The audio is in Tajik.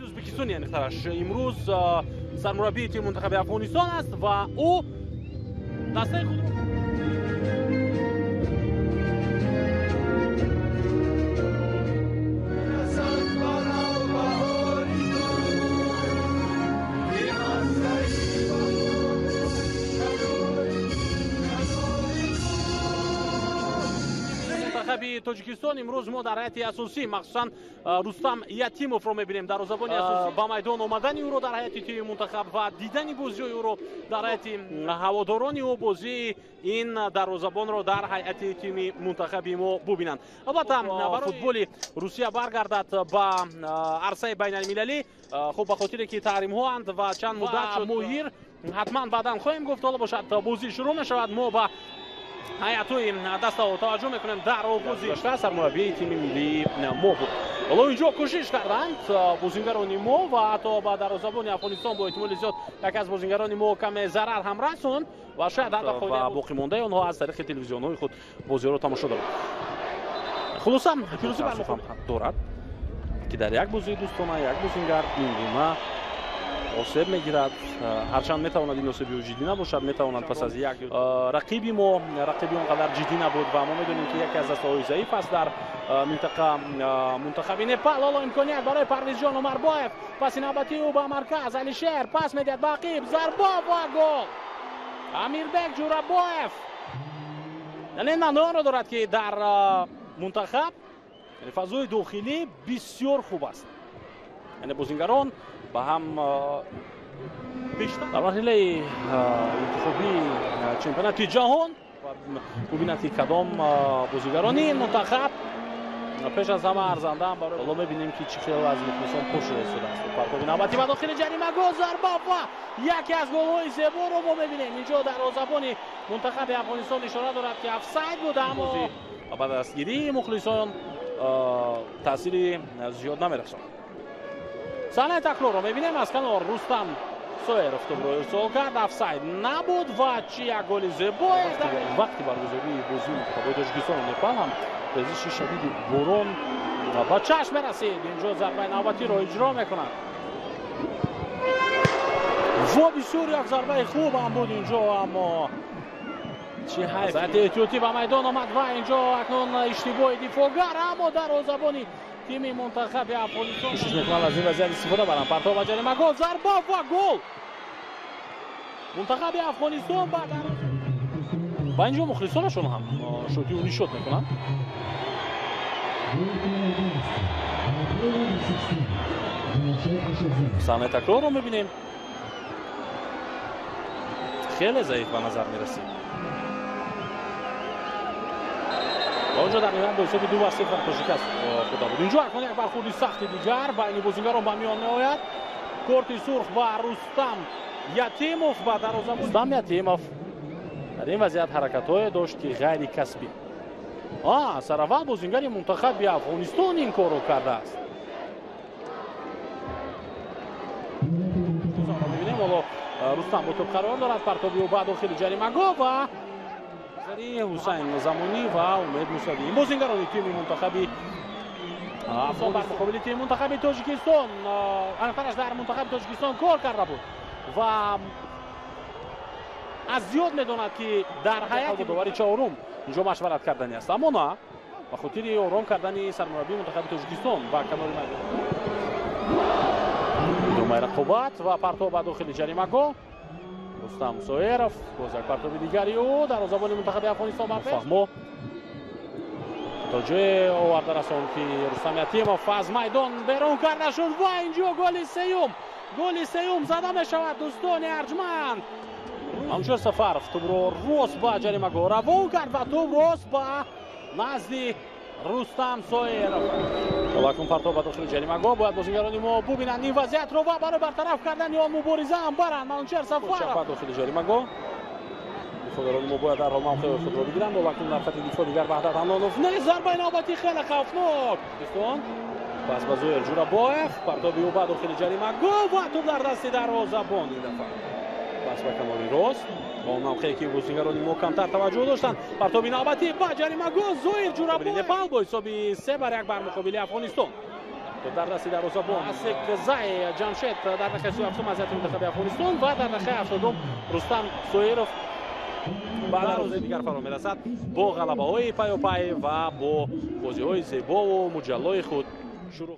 Ӯзбекистон яъне тараш имрӯз сармураббии тими мунтахаби Афғонистон аст ва ӯ дастаи худро мунтахаби Тоҷикистон имрӯз мо дар ҳайати асосӣ махсусан Рустам Ятимовро мебинем. Дарвозабони асосӣ ба майдон омадани ӯро дар ҳайати тими мунтахаб ва дидани бозиҳои ӯро дар ҳайати ҳаводорони ӯ бозии ин дарвозабонро дар ҳайати тими мунтахаби мо бубинанд. Албатта футболи Русия баргардад ба арсаи байналмилалӣ, хуб ба хотире ки таҳримҳоанд ва чанд муддат шуд моҳир ҳатман баъдан хоҳем гуфт. Ҳоло бошад бозӣ шурӯъ мешавад. Мо ба ҳайатҳои дастаҳо таваҷҷӯҳ мекунем. Дар оғози сармураббии тими миллии мо буд. Ҳоло инҷо кӯшиш карданд бозингарони мо ва ҳатто ба дарвозабони Афғонистон бо эҳтимоли зиёд яке аз бозингарони мо каме зарар ҳам расонд ва шояд ҳатто боқимондаи онҳо аз тариқи телевизионҳои худ бозиҳоро тамошо доранд. Хулоса пирӯзӣ бар муқобил дорад ки дар як бозии дӯстона як бозингар ин гуна осеб мегирад. Ҳарчанд метавонад ин осеби ӯ ҷиддӣ набошад, метавонад пас аз як рақиби мо рақиби он қадар ҷиддӣ набуд ва мо медонем ки яке аз дастаҳои заиф аст дар минтақа мунтахаби Непал. Ҳоло имконият барои Парвизҷон Умарбоев, паси навбатии ӯ ба марказ, Алишер пас медиҳад ба ақиб, зарба ва гол! Амирбек Ҷурабоев. Яъне ин маъноро дорад ки дар мунтахаб фазои дохилӣ бисёр хуб аст. Яъне бозингарон ба ҳам бештар дар марҳилаи интихобии чемпионати ҷаҳон бубинад ки кадом бозигарони мунтахаб пеш аз ҳама арзандаам. Барои ҳоло мебинем ки чӣ хел аз мухлисон пур шуда истодааст. Партоби навбатӣ ба дохили ҷаримагоҳ, зарба ва яке аз голҳои зеборо мо мебинем. Инҷо дарвозабони мунтахаби Афғонистон ишора дорад ки офсайд буд, аммо ба дастгирии мухлисон таъсири зиёд намерасонад. Саҳнаи такрорро мебинем. Аз канор Рустам Соеров тӯбро ирсол кард, офсайд набуд ва чӣ як голи зебое. Вақти баргузории бозии мунтахабҳои Тоҷикистону Непал ҳам резиши шадиди борон ба чашм мерасид. Инҷо зарбаи навбатиро иҷро мекунад ва бисёр як зарбаи хуб ҳам буд инҷо, аммо чӣ ҳайф. Саати эҳтиётӣ ба майдон омад ва инҷо акнун иштибоҳи дифоъгар, аммо дарвозабони тими мунтахаби Афғонистон кӯшиш мекунанд аз ин вазъият истифода баранд. Партов ба ҷаримагоҳ, зарба ва гол! Мунтахаби Афғонистон ба ва инҷо мухлисонашон ҳам шодию нишод мекунанд. Саҳнаи такрорро мебинем. Хеле заиф ба назар мерасид. Онҷо дар ниҳоят бо ҳисоби 2-0 то шикаст хӯрда буд. Инҷо акнун як бархӯрди сахти дигар байни бозингарон ба миён меояд. Корти сурх ба Рустам Ятимов ба дарвоза. Рустам Ятимов дар ин вазъият ҳаракатҳое дошт ки ғайрикасбӣ. Сараввал бозингари мунтахаби Афғонистон ин корро кардааст. Мебинем ҳоло Рустам бо тӯб қарор дорад. Партоби ӯ ба дохили ҷаримагоҳ ва Ҳусайн Замонӣ ва Умед Мусавӣ. Ин бозингарони тими мунтахаби Афғон бар муқобили тими мунтахаби Тоҷикистон. Анфараш дар мунтахаби Тоҷикистон кор карда буд ва аз зиёд медонад ки дар ҳайати довари чорум инҷо машварат кардани аст, аммо на ба хотири ором кардани сармураббии мунтахаби Тоҷикистон ба канори майдон. Идомаи рақобат ва партов ба дохили ҷаримагоҳ. Рустам Соеров боз як партоби дигари ӯ дарвозабони мунтахаби Афғонистон ба пеш. Фаҳмо то ҷое оварда расонд ки Рустам Ятимов аз майдон берун карда шуд ва инҷо голи сеюм, голи сеюм зада мешавад дӯстони арҷманд. Манучер Сафаров тӯбро рост ба ҷаримагоҳ равон кард ва тӯб рост ба назди Рустам Соеров. Акнун партов ба дохили ҷаримагоҳ, бояд бозингарони мо бубинанд ин вазъиятро ва барои бартараф кардани он мубориза ҳам баранд. Манучер Сафаров ба дохили ҷаримагоҳ. Дифоъгарони мо бояд дарҳол мавқеи худро бигиранд. Акнун дар хати дифоъ дигар Ваҳдат Ҳаннонов не, зарбаи навбатӣ хеле хавфнок. Дӯстон пас ба Зоир Ҷурабоев, партоби ӯ ба дохили ҷаримагоҳ ва тӯб дар дасти дарвозабон. Ин дафъа Пас ба канори рост, ба он мавқее ки бозигарони мо камтар таваҷҷӯҳ доштанд. Партоби навбатӣ ба ҷаримагоҳ, Зоир Ҷурабоев. Непал бо ҳисоби 3-1 бар муқобили Афғонистон. Дар дасти дарвозабон Зай Ҷамшед дар дақиқаи 37 аз ҳайати мунтахаби Афғонистон ва дар дақиқаи 70 Рустам Соиров. Ба дарвозаи дигар фаро мерасад бо ғалабаҳои пайопай ва бо бозиҳои зебову муҷаллои худ шурӯъ.